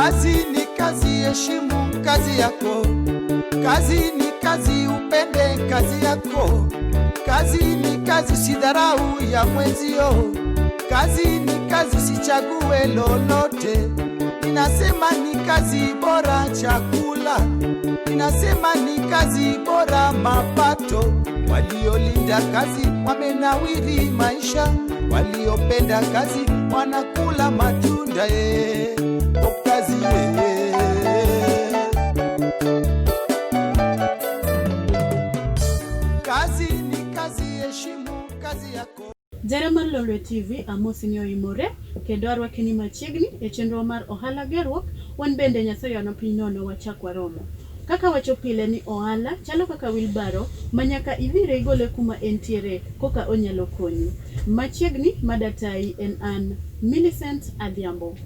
Kazi ni kazi, heshimu kazi yako. Kazi ni kazi, upende kazi yako. Kazi ni kazi, sidharau ya mwenzio. Kazi ni kazi, sichague lolote. Ninasema ni kazi bora chakula, ninasema ni kazi bora mapato. Waliolinda kazi wamenawiri maisha, waliopenda kazi wanakula matunda. O kazi ye. Kazi ni kazi, heshimu kazi yako. Jara mar Lolwe TV amosi ni oimore kendo arwaki ni machiegni e chenro mar ohala gerruok. Wan bende Nyasaye ono piny nono wachak waromo. Kaka wacho pile ni ohala chalo kaka wheelbarrow ma nyaka idhire igole kuma entiere koka onyalo konyi. Machiegni madatayi en an Millicent Adhiambo.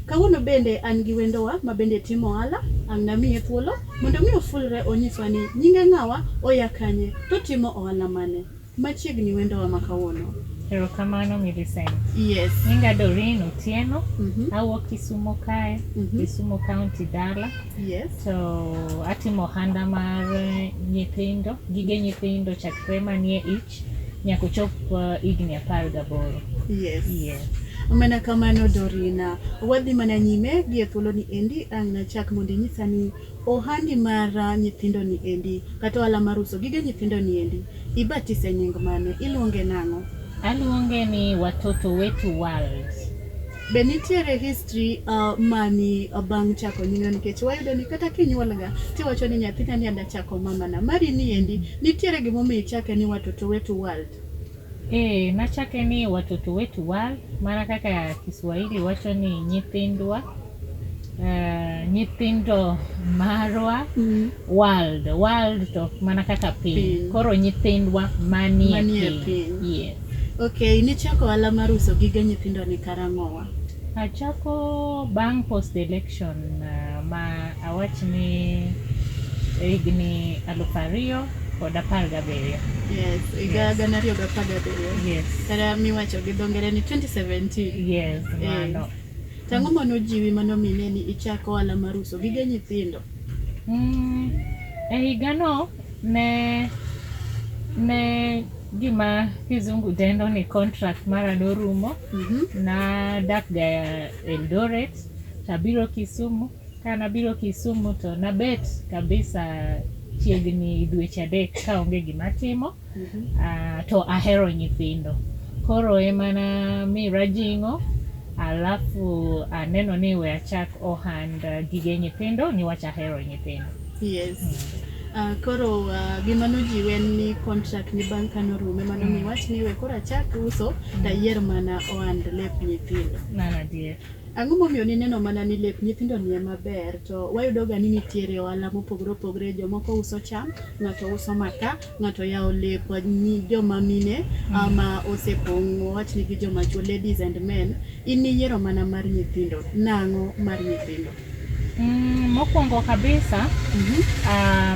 Kawuono bende an gi wendowa ma bende timo ohala, ang' namiye thuolo mondo mi ofulre onyiswa ni nyinge ng'awa, oya kanye, to timo ohala mane. Machiegni wendowa ma kawuono. Erokamano Millicent. Yes. Nyinga Doreen Otieno. Awuok Kisumo kae, Kisumo County dala. To atimo ohanda mar nyithindo, gige nyithindo chakre manie ich nyaka ochop higni 18. Yes. Mana kamano Dorina, wadhi mana nyime gi e thuolo ni endi ang' nachak mondo inyisa ni ohandi mar nyithindo ni endi kata ohala mar uso gige nyithindo ni endi ibatise nying mane, iluonge nang'o? Aluonge ni Watoto Wetu World. Be nitiere history mani bang' chako nyingno nikech wayudo ni kata kinyuol ga tiwacho ni nyathina ni adachako mamana mari ni endi nitiere gimomiyo ichake ni Watoto Wetu World? Nachake ni Watoto Wetu World mana kaka Kiswahili wacho ni nyithindwa, nyithindo marwa. World, world to mana kaka piny. Piny. Koro nyithindwa manie Manie piny. piny. Yes. Okay, nichako ohala mar uso gige nyithindo ni karang'owa? Achako bang' post election ma awach ni higni 2017. Yes, higa 2017. Yes. Kata miwacho gi dho ngere ni 2017. Yes, mano. To ang'o manojiwi manomine ni ichako ohala mar uso gige nyithindo? E higano ne gima kizungu dendo ni contract mara norumo. Nadak ga Eldoret tabiro Kisumu. Kanabiro Kisumu to nabet kabisa chiegni dweche 3 kaonge gima timo. To ahero nyithindo. Koro ema namira jing'o alafu aneno ni we achak ohand gige nyithindo niwach ahero nyithindo. Yes. Koro gima nojiwi en ni contract ni bang' kanorumo ema nomiyi wach ni we koro achak uso tayier mana ohand lep nyithindo. Mano adier. Ang'o momiyo nineno mana ni lep nyithindo ni ema ber to wayudo ga ni nitiere ohala mopogore opogore, jomoko uso cham, ng'ato uso maka, ng'ato yawo lep joma mine ma osepong' wawach ni gi joma chuo, ladies and men. In niyiero mana mar nyithindo, nang'o mar nyithindo? Mokwongo kabisa,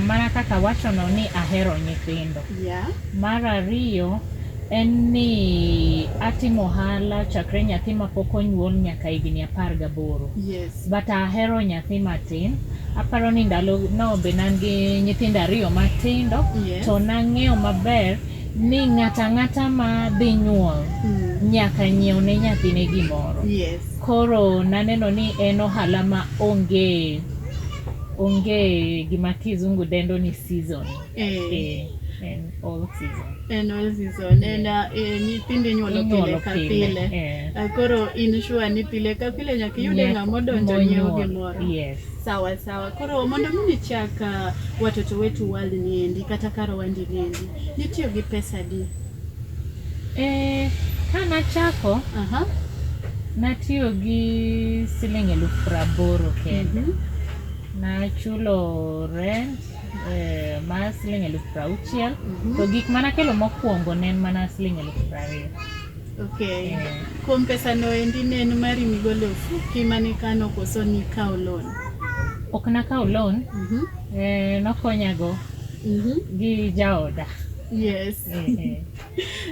mana kaka wachono ni ahero nyithindo. Mar ariyo en ni atimo ohala chakre nyathi mapok onyuol nyaka higni 18. But ahero nyathi matin. Aparo ni ndalo no be ne an gi nyithindo 2 matindo. To nang'eyo maber ni ng'ata ang'ata ma dhi nyuol nyaka nyiew ne nyathine gimoro. Koro naneno ni en ohala ma onge gima kizungu dendo ni season. En all season. En all season. En nyithindo inyuolo pile ka pile. Koro in sure ni pile ka pile nyaka iyude ng'ama odonjo nyiewo gimoro. Yes. Sawa sawa. Koro mondo mi nichak Watoto Wetu World ni endi kata kar ohandi ni endi, nitiyo gi pesa adi? Kanachako, natiyo gi siling 80,000 kende. Nachulo rent mar siling 60,000. To gik manakelo mokwongo ne en mana siling 20,000. Okay. Kuom pesa no endi ne en mari migolo e ofuki manikano koso nikawo loan? Ok nakawo loan. Nokonyago gi jaoda. Yes. Eh, eh.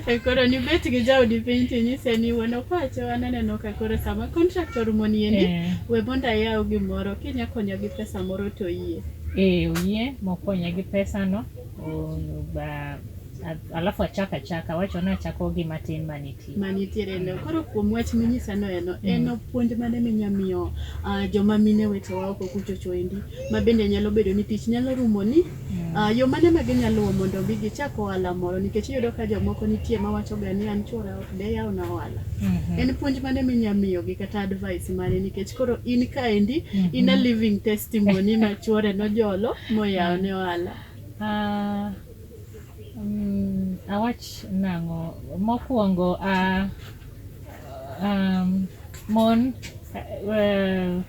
E koro nibet gi jaodi piny tinyise ni wuon opacho an aneno ka koro sama contract orumo ni endi we mondo ayaw gimoro kinya konya gi pesa moro to yie. Eh, oyie mokonya gi pesa no alafu achako achaka awacho ni achako gi matin manitie. Manitiere no. Koro kuom wach minyisa no eno, en puonj mane minya miyo joma mine wetewa oko kuchocho endi ma bende nyalo bedo ni tich nyalo rumo ni yo mane ma ginyalo luwo mondo mi gichak ohala moro nikech iyudo ka jomoko nitie mawacho ga ni an chuora ok de yawna ohala. En puonj mane minya miyogi kata advice mane nikech koro in kaendi in a living testimony ma chuore nojolo moyawne ohala. Awach nang'o mokwongo mon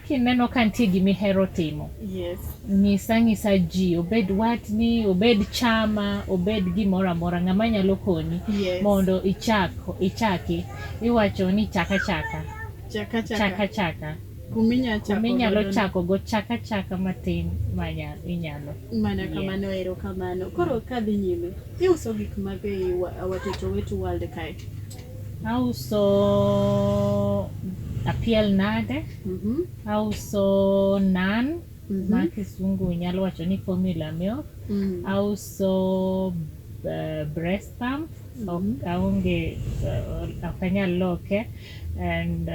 kineno ka nitie gimihero timo. Yes. Nyisa nyisa ji obed watni obed chama obed gimoro amora ng'ama nyalo konyi. Yes. Mondo ichaki iwacho ni chaka chaka. Chaka chaka. Chaka chaka. Kuminyalo chako go chaka chaka matin manya inyalo. Mana kamano ero kamano. Koro kadhi nyime iuso gik mage ei Watoto Wetu World kae? Auso apiel nade, auso nan ma kisungu nyalo wacho ni formula milk, auso breast pump, aonge ok anyal loke, and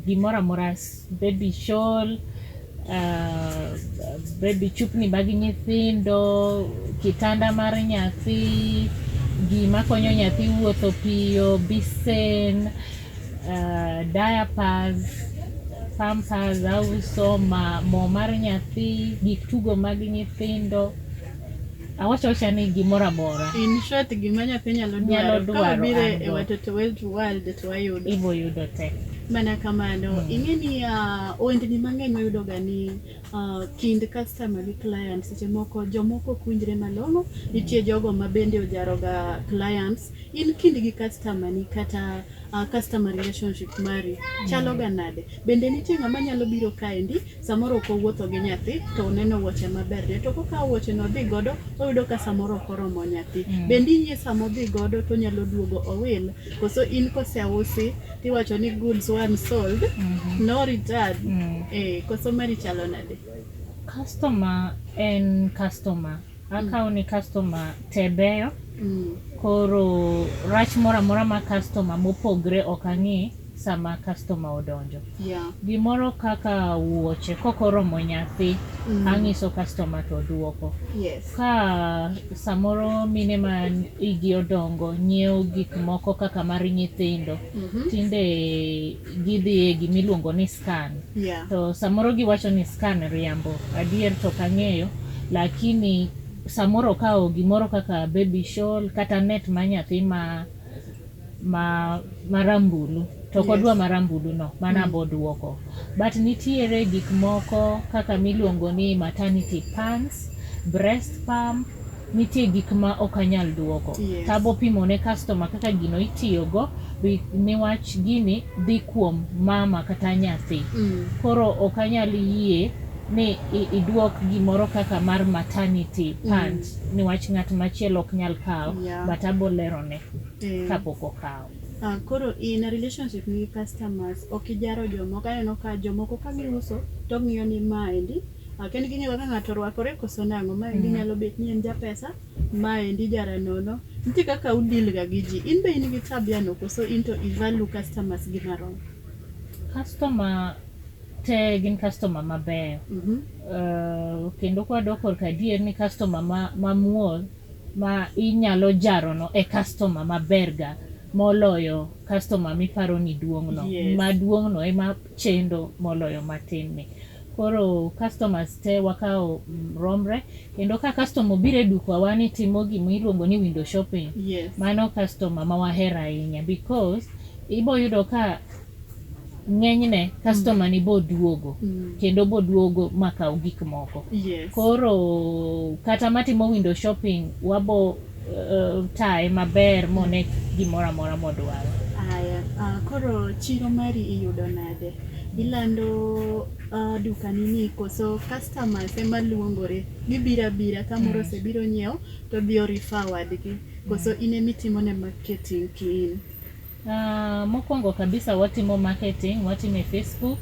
gimoro amora, baby shawl, baby chupni mag nyithindo, kitanda mar nyathi, gima konyo nyathi wuotho piyo, bisen, diapers, pampers, auso mo mar nyathi, gik tugo mag nyithindo. Awacho awacha ni gimoro amora. In short, gima nyathi nyalo dwaro. Ka obiro e Watoto Wetu World to wayudo. Ibo yudo te. Mana kamano. Ing'e ni ohendni mang'eny wayudo ga ni kind customer gi client seche moko jomoko ok winjre malong'o, nitie jogo ma bende ojaro ga clients. In kind gi customer ni kata customer relationship mari chalo ga nade? Bende nitie ng'ama nyalo biro kaendi samoro ok owuotho gi nyathi to oneno wuoche maber ne to kokawo wuoche no odhi godo oyudo ka samoro ok oromo nyathi. Bende iyie sama odhi godo to onyalo duogo owil koso in koseusi tiwacho ni goods one sold no return. Koso mari chalo nade? Customer en customer. Akawo ni customer te beyo. Koro rach moro amora ma customer mopogre ok ang'i sama customer odonjo. Gimoro kaka wuoche kokoromo nyathi, ang'iso customer to duoko. Yes. Ka samoro mine ma igi odongo nyiewo gik moko kaka mar nyithindo, tinde gidhi e gimiluongo ni scan. To samoro giwacho ni scan riambo, adier to ok ang'eyo, lakini samoro okawo gimoro kaka baby shawl kata net ma nyathi ma marambulu to ok odwa marambulu no mana boduoko. But nitiere gik moko kaka miluongo ni maternity pants, breast pump, nitie gik ma ok anyal duoko. Tabo pimo ne customer kaka gino itiyogo niwach gini dhi kuom mama kata nyathi. Koro ok anyal yie ni iduok gimoro kaka mar maternity pant niwach ng'at machielo ok nyal kawo, but abo lerone kapok okawo. Koro in a relationship gi customers ok ijaro jomoko, aneno ka jomoko ka giuso to ng'iyo ni maendi kendo ging'iyo kaka ng'ato orwakore koso nang'o, maendi nyalo bet ni en japesa, maendi jaranono. Nitie kaka udil ga gi ji. In be in gi tabia no koso in to i value customers gi marom? Customer te gin customer mabeyo. Kendo kwadok korka adier ni customer mamuol ma inyalo jarono e customer maber ga moloyo customer miparo ni duong'no. Maduong'no ema chendo moloyo matin ni. Koro customers te wakawo romre, kendo ka customer obiro e duka wa ni timo gima iluongo ni window shopping. Mano customer ma wahero ahinya because ibo yudo ka ng'enyne customer ni bo duogo kendo bo duogo makaw gik moko. Koro kata matimo window shopping wabo taye maber mone gimoro amora modwaro. Aya. Koro chiro mari iyudo nade? Ilando dukani ni koso customers ema luongore? Gibiro abira kamoro osebiro nyiewo to odhi o refer wadgi. Koso in ema itimone marketing ki in? Mokwongo kabisa watimo marketing, watimo e Facebook,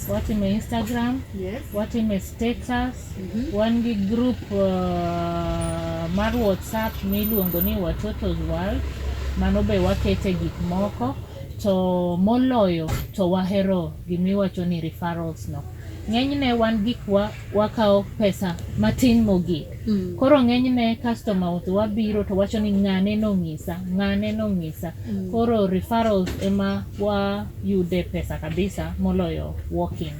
watimo e Instagram, watimo e status, wan gi group mar WhatsApp miluongo ni Watoto's World, mano be wakete gik moko, to moloyo to wahero gimiwacho ni referrals no. Ng'enyne wan gikwa wakawo pesa matin mogik. Koro ng'enyne customers wabiro to wacho ni ng'ane nong'isa, ng'ane nong'isa. Koro referrals ema wayude pesa kabisa moloyo walk-in.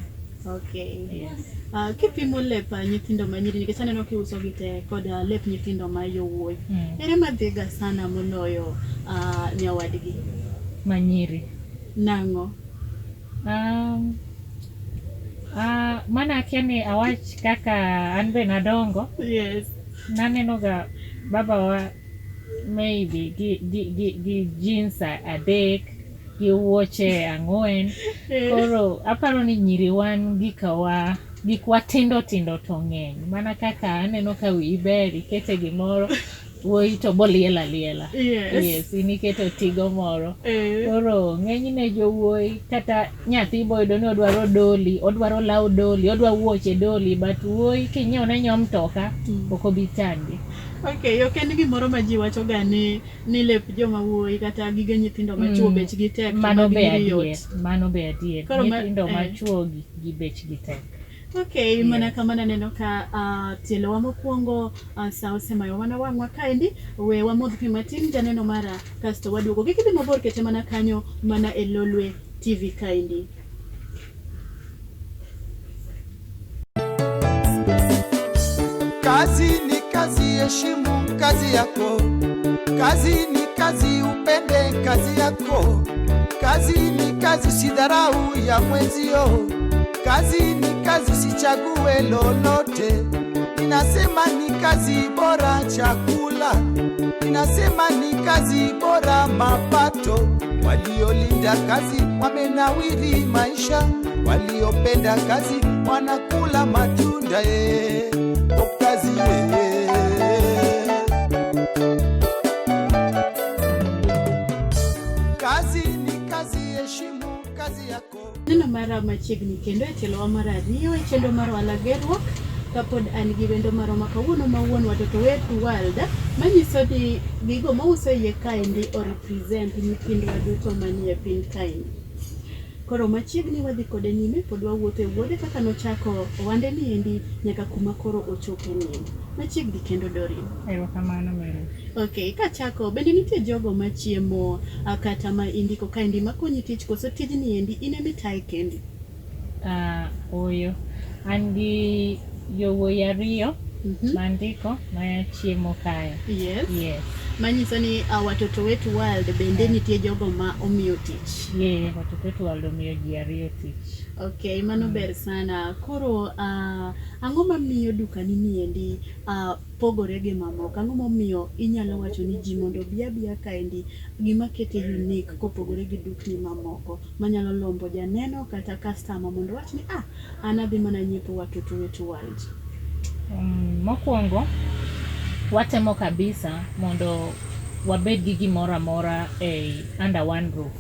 Okay. Yes. Kipimo lep nyithindo manyiri nikech aneno kiuso gi te kod lep nyithindo ma yowuoyi. Ere madhiga sana moloyo nyawadgi? Manyiri. Nang'o? Mana akia ni awach kaka an be nadongo. Naneno ga babawa maybe gi jeans 3 gi wuoche 4. Koro aparo ni nyiri wan gikwa tindo tindo to ng'eny. Mana kaka aneno ka wiyi ber ikete gimoro, wuoyi to boliel aliela. Yes, in iketo tigo moro. Koro ng'enyne jowuoyi kata nyathi boyudo ni odwaro doli, odwaro law doli, odwa wuoche doli, but wuoyi kinyiewo ne nyo mtoka, ok obi chandi. Okay, ok en gimoro ma ji wacho ga ni lep joma wuoyi kata gige nyithindo machuo bechgi tek to Mano mag be nyiri yot. adier, mano be adier. Koro Nyithindo machuo gi bechgi tek. Okay, mana kamano aneno ka tielowa mokwongo sa osemayo mana wang'wa kaendi, we wamodh pi matin janeno mara kasto waduogo. Kik idhi mabor, kete mana kanyo mana e Lolwe TV kaendi. Kazi ni kazi, heshimu kazi yako. Kazi ni kazi, upende kazi yako. Kazi ni kazi, usidharau ya mwenzio. Kazi ni kazi, usichague lolote. Ninasema ni kazi bora chakula, ninasema ni kazi bora mapato. Waliolinda kazi wamenawiri maisha, waliopenda kazi wanakula matunda. O kazi. Kazi ni kazi, heshimu kazi yako. Neno mara machiegni kendo e tielowa mar ariyo e chenro mar ohala gerruok kapod an gi wendo marwa ma kawuono ma wuon Watoto Wetu World manyiso ni gigo mauso iye kaendi o represent nyithindwa duto manie piny kaendi. Koro machiegni wadhi kode nyime pod wawuotho e wuodhe kaka nochako ohande ni endi nyaka kuma koro ochope ni endi. Machiegni kendo Doreen. Erokamano Mary. Okay, kachako bende nitie jogo machiemo kata ma indiko kaendi makonyi tich koso tijni endi in ema itaye kendi? Ooyo, an gi yowuoyi 2 mandiko machiemo kae. Yes. Manyiso ni Watoto Wetu World bende nitie jogo ma omiyo tich. Yeah, Watoto Wetu World omiyo ji 2 tich. Okay, mano ber sana. Koro ang'o mamiyo dukani ni endi pogore gi mamoko? Ang'o momiyo inyalo wacho ni ji mondo obi abiya kaendi gima kete unique kopogore gi dukni mamoko manyalo lombo janeno kata customer mondo owach ni an adhi mana nyiepo Watoto Wetu World? Mokwongo watemo kabisa mondo wabed gi gimoro amora e under one roof.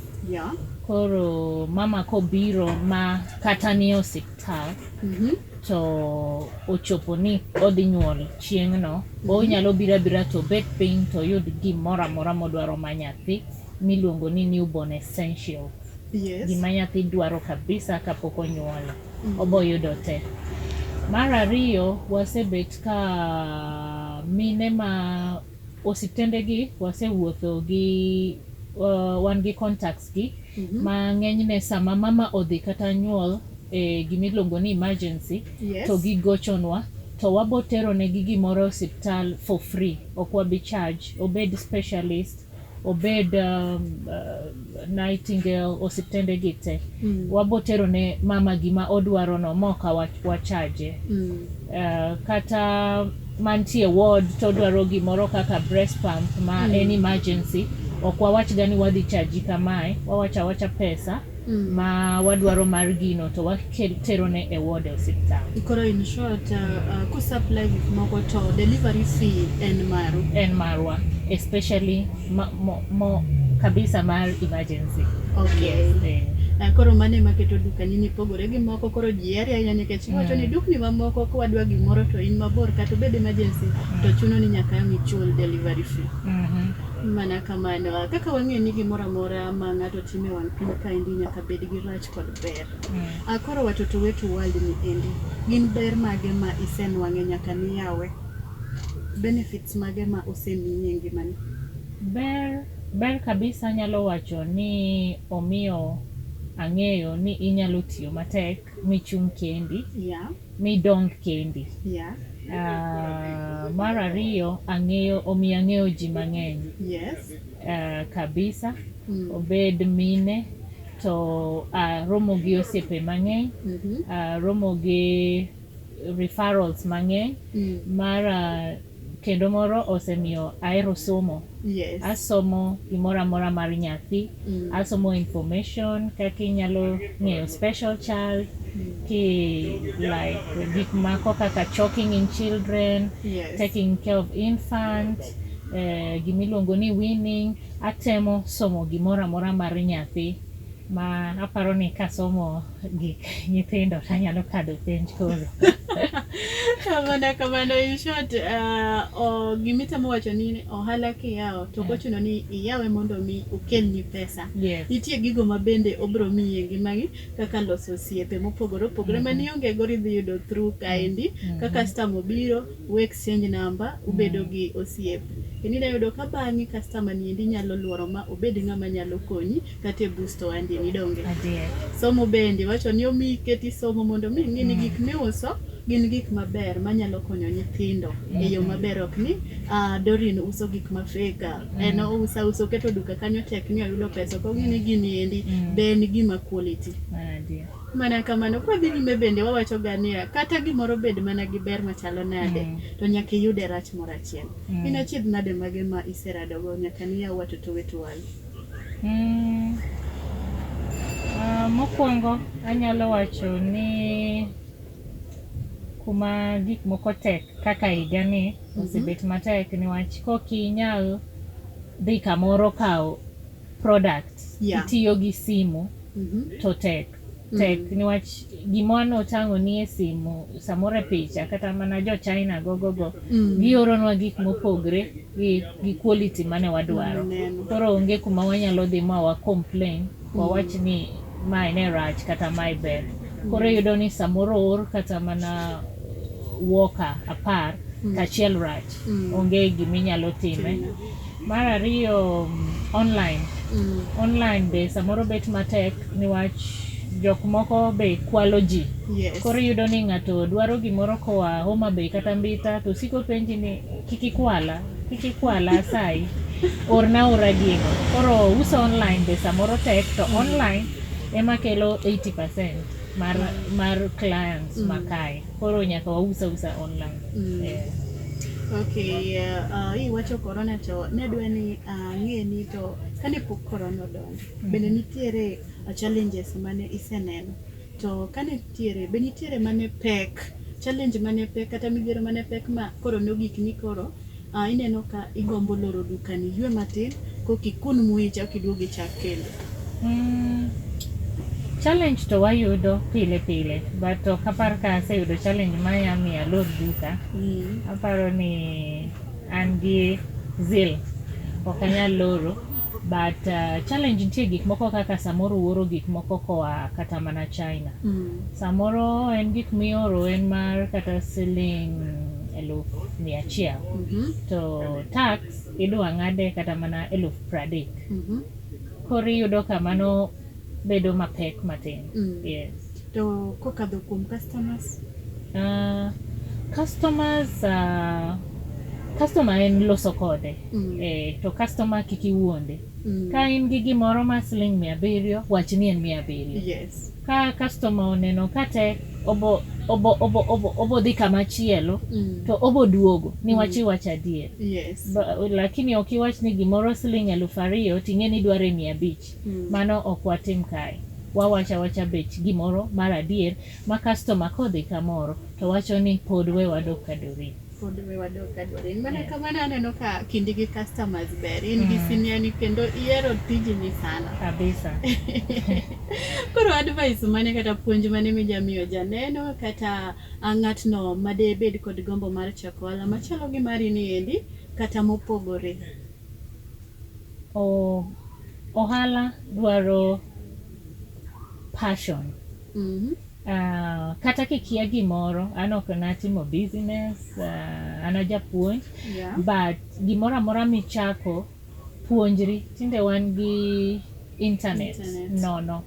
Koro mama kobiro ma kata nie osiptal to ochopo ni odhi nyuol chieng'no, onyalo biro abira to obet piny to oyud gimoro amora modwaro ma nyathi miluongo ni newborn essentials. Gima nyathi dwaro kabisa kapok onyuole, obo yudo te. Mar ariyo, wasebet ka mine ma osiptendegi wasewuotho gi wan gi contacts gi ma ng'enyne sama mama odhi kata nyuol e gimiluongo ni emergency, to gigochonwa to wabo tero negi gimoro e osiptal for free, ok wabi charge, obed specialist, obed Nightingale, osiptende gi te. Wabo tero ne mama gima odwaro no ma ok wachaje. Kata mantie ward to odwaro gimoro kaka breast pump ma en emergency, Ok wawach ga ni wadhi chaji kamae, wawacho awacha pesa ma wadwaro mar gino to waterone e ward e osiptal. Koro in short, kusupply gik moko to delivery fee en maru. En marwa, especially ma, mo, mo kabisa mar emergency. Okay. Yes, eh. Koro mano ema keto dukani ni pogore gi moko, koro ji heri ahinya nikech iwacho ni dukni mamoko kwadwa gimoro to in mabor kata obed emergency to chuno ni nyaka ang' ichul delivery fee. Mana kamano. Kaka wang'eyo ni gimoro amora ma ng'ato timo e wang' piny kaendi nyaka bed gi rach kod ber. Koro Watoto Wetu World ni endi, gin ber mage ma isenwang'e nyaka niyawe? Benefits mage ma osemiyi e ngimani? Ber kabisa anyalo wacho ni omiyo ang'eyo ni inyalo tiyo matek michung' kendi, midong kendi. Mar ariyo, ang'eyo omiyo ang'eyo ji mang'eny kabisa. Obed mine to aromo gi osiepe mang'eny, aromo gi referrals mang'eny. Mar kendo moro osemiyo ahero somo. Asomo gimoro amora mar nyathi, asomo information kaka inyalo ng'eyo special child, ki like gik mako kaka choking in children, taking care of infant, gimiluongo ni weaning. Atemo somo gimoro amora mar nyathi ma aparo ni kasomo gik nyithindo tanyalo kadho penj koro. Kamano kamano. In short, gimitemo wacho ni ohala kiyawo to ok ochuno ni iyawe mondo mi okelni pesa. Nitie gigo ma bende obro miyi e ngimani kaka loso osiepe mopogore opogore ma nionge godo idhi yudo through kaendi. Ka customer obiro, u exchange number, ubedo gi osiep. Kendo inya yudo ka bang'e customer ni endi nyalo luoro ma obed ng'ama nyalo konyi kata e boost ohandi ni donge. Adier. Somo bende wacho ni omiyi keti somo mondo mi ing'e ni gik miuso gin gik maber manyalo konyo nyithindo e yo maber, ok ni Doreen uso gik ma fake, en ouso auso oketo duka kanyo tek ni oyudo pesa, ok ong'e ni gini endi be en gima quality. Adier. Mana kamano. Kwadhi nyime bende wawacho ga niya, kata gimoro bed mana gi ber machalo nade, to nyaka iyude rach moro achiel. In achiedh nade mage ma iseradogo nyaka niyaw Watoto Wetu World? Mokwongo anyalo wacho ni kuma gik moko tek kaka higani osebet matek niwach kokinyal dhi kamoro kawo product, itiyo gi simu to tek tek niwach gima notang'oni e simu samoro e picha kata mana jo China gogogo gioronwa gik mopogre gi quality mane wadwaro. Neno. Koro onge kuma wanyalo dhi ma wa complain wawach ni mae ne rach kata mae ber. Koro iyudo ni samoro oor kata mana worker 10 tachiel rach, onge giminyalo time. Mar ariyo, online. Online be samoro bet matek niwach jok moko be kwalo ji. Koro iyudo ni ng'ato dwaro gimoro koa Homa Bay kata Mbita to siko penji ni kik ikwala, kik ikwala asayi, orna aora gino. Koro uso online be samoro tek to online ema kelo 80% mar clients ma kae. Koro nyaka waus ausa online. Okay, iwacho corona to nadwa ni ang'e ni to kane pok corona odonjo, bende nitiere challenges mane iseneno? To kane nitiere, be nitiere mane pek, challenge mane pek kata midhiero mane pek ma koro nogik ni koro ineno ka igombo loro dukani ywe matin koka ikun muyi ichak iduog ichak kendo? Challenge to wayudo pile pile, but ok apar ka aseyudo challenge manya miyo alor duka. Aparo ni an gi zeal, ok anyal loro. But challenge nitie gik moko kaka samoro uoro gik moko koa kata mana China. Samoro en gik mioro en mar kata siling 100,000. To tax idwa ng'ade kata mana 30,000. Koro iyudo ka mano bedo mapek matin. Yes. To kokadho kuom customers? Customers, customer en loso kode. To customer kik iwuonde. Ka in gi gimoro ma siling 700, wach ni en 700. Ka customer oneno ka tek, obo Obo dhi kama chielo to obo duogo niwach iwacho adier. Yes. Lakini ok iwach ni gimoro siling 2000 ting'e ni idware 500. Mano ok watim kae. Wawacho awacha bech gimoro mar adier ma customer kodhi kamoro to wacho ni pod we wadok ka Doreen. Pod we wadok ka Doreen. Mana kamano aneno ka kindi gi customers ber. In gi senior ni kendo ihero tijni sana. Kabisa. Koro advice mane kata puonj mane mijamiyo janeno kata ng'atno madebed kod gombo mar chako ohala machalo gi mari ni endi kata mopogore? Ohala dwaro passion. Kata kikia gimoro, an ok natimo business, an a japuonj, but gimoro amora michako puonjri. Tinde wan gi internet, nono.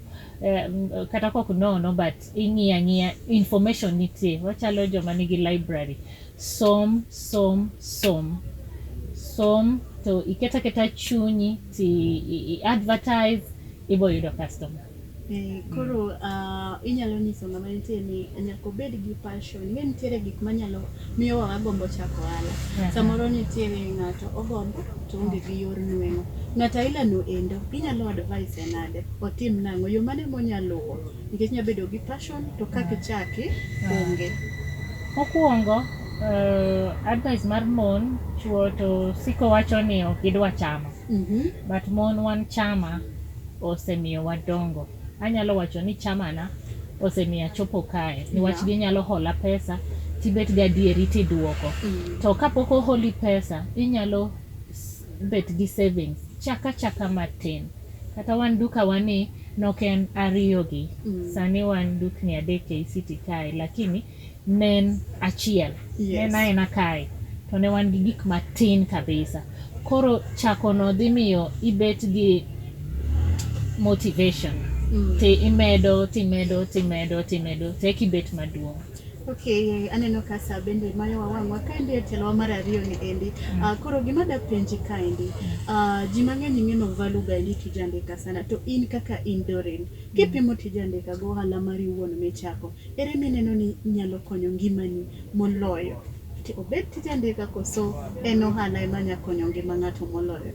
Kata kok nono, but ing'iyo ang'iya, information nitie. Wachalo joma nigi library. Som, som, som. Som to iket aketa chunyi ti i advertise, ibo yudo customer. Koro inyalo nyiso ng'ama nitie ni nyaka obed gi passion. Ing'e nitiere gik manyalo miyowa wagombo chako ohala. Samoro nitiere ng'ato ogombo to oonge gi yor nweng'o. Ng'ato aila no endo inyalo advise nade? Otim nang'o? Yo mane monyalo luwo? Nikech inya bedo gi passion to kaka ichaki onge. Mokwongo, advice mar mon, chuo to siko wacho ni ok gidwa chama. But mon wan chama osemiyo wadongo. Anyalo wacho ni chamana osemiyo achopo kae. Niwach ginyalo hola pesa tibet gadieri tiduoko. To kapok oholi pesa, inyalo bet gi savings. Chaka chaka matin. Kata wan duka wani nok en ariyo gi. Sani wan dukni adek ei city kae, lakini ne en achiel. Ne en aena kae. To ne wan gi gik matin kabisa. Koro chako no dhi miyo ibet gi motivation. Ti imedo, timedo, timedo, timedo, te kibet maduong'. Okay, aneno ka sa bende mayowa wang'wa kaendi e tielowa mar ariyo ni endi. Koro gima da penji kaendi, ji mang'eny ing'eno value ga endi tij andika sana, to in kaka in Doreen, kipimo tij andika go ohala mari wuon michako, ere mineno ni nyalo konyo ngimani moloyo? Obed tij andika koso en ohala ema nya konyo ngima ng'ato moloyo?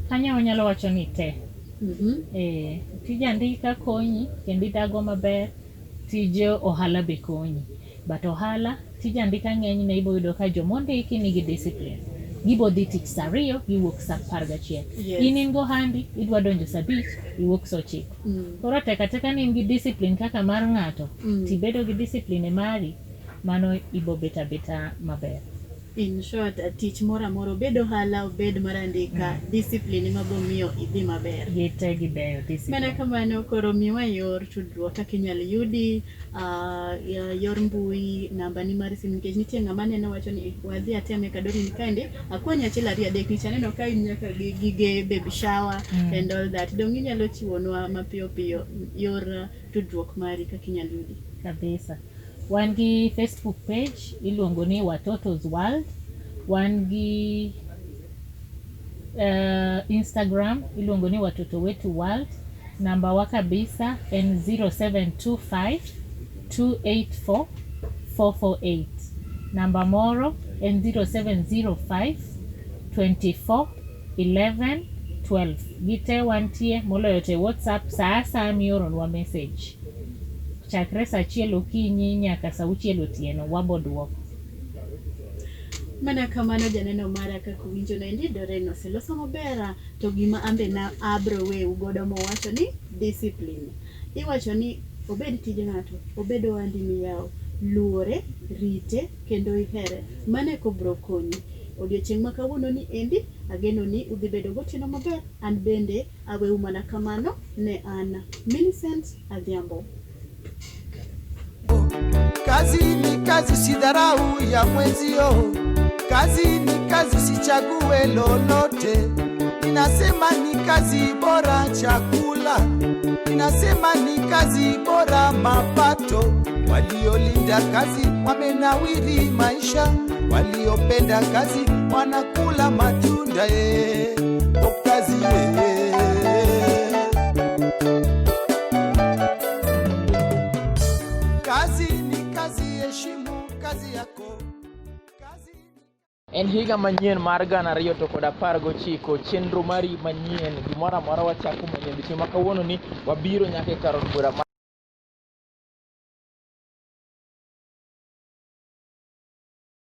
Kanyo wanyalo wacho ni te. Tij andika konyi kendo idago maber, tij ohala be konyi. But ohala, tij andika ng'enyne ibo yudo ka jomondiki nigi discipline. Gibo dhi tich saa 2, giwuok saa 11. In in gohandi, idwa donjo saa 5, iwuok saa 9. Koro tek ateka ni in gi discipline kaka mar ng'ato, tibedo gi discipline e mari, mano ibo bet abeta maber. In short, tich moro amora, obed ohala, obed mar andika, discipline ema bo miyo idhi maber. Gite gibeyo, discipline. Mana kamano, koro miwa yor tudruok kaka inyalo yudi, yor mbui, namba ni mar simu, nikech nitie ng'ama neno wacho ni wadhi ateme ka Doreen kaendi, akwany achiel ariyo adek, nikech aneno ka in nyaka gi gige baby shower and all that. Dong' inyalo chiwonwa mapiyo piyo yor tudruok mari kaka inyalo yudi? Kabisa. Wan gi Facebook page iluongo ni Watoto's World. Wan gi Instagram iluongo ni Watoto Wetu World. Namba wa kabisa en 0725 284 448. Namba moro en 0705 24 11 12. Gite wantie moloyo te WhatsApp saa asaya mioronwa message. Chakre saa 1 okinyi nyaka saa 6 otieno wabo duoko. Mana kamano janeno mara kaka uwinjo noendi Doreen oseloso maber, to gima ambe na abro weu godo mowacho ni discipline. Iwacho ni obed tij ng'ato, obed ohandi miyawo, luore, rite kendo ihere. Mano eko bro konyi. Odiochieng' ma kawuono ni endi, ageno ni udhi bedo gotieno maber. An bende aweu mana kamano ne an Millicent Adhiambo. Kazi ni kazi, sidharau ya mwenzio. Kazi ni kazi, sichague lolote. Ninasema ni kazi bora chakula, ninasema ni kazi bora mapato. Waliolinda kazi wamenawiri maisha, waliopenda kazi wanakula matunda. O kazi Kazi En higa manyien mar 2019, chenro mari manyien, gimoro amora wachako manyien. Odiechieng' ma kawuono ni wabiro nyaka e kar od bura.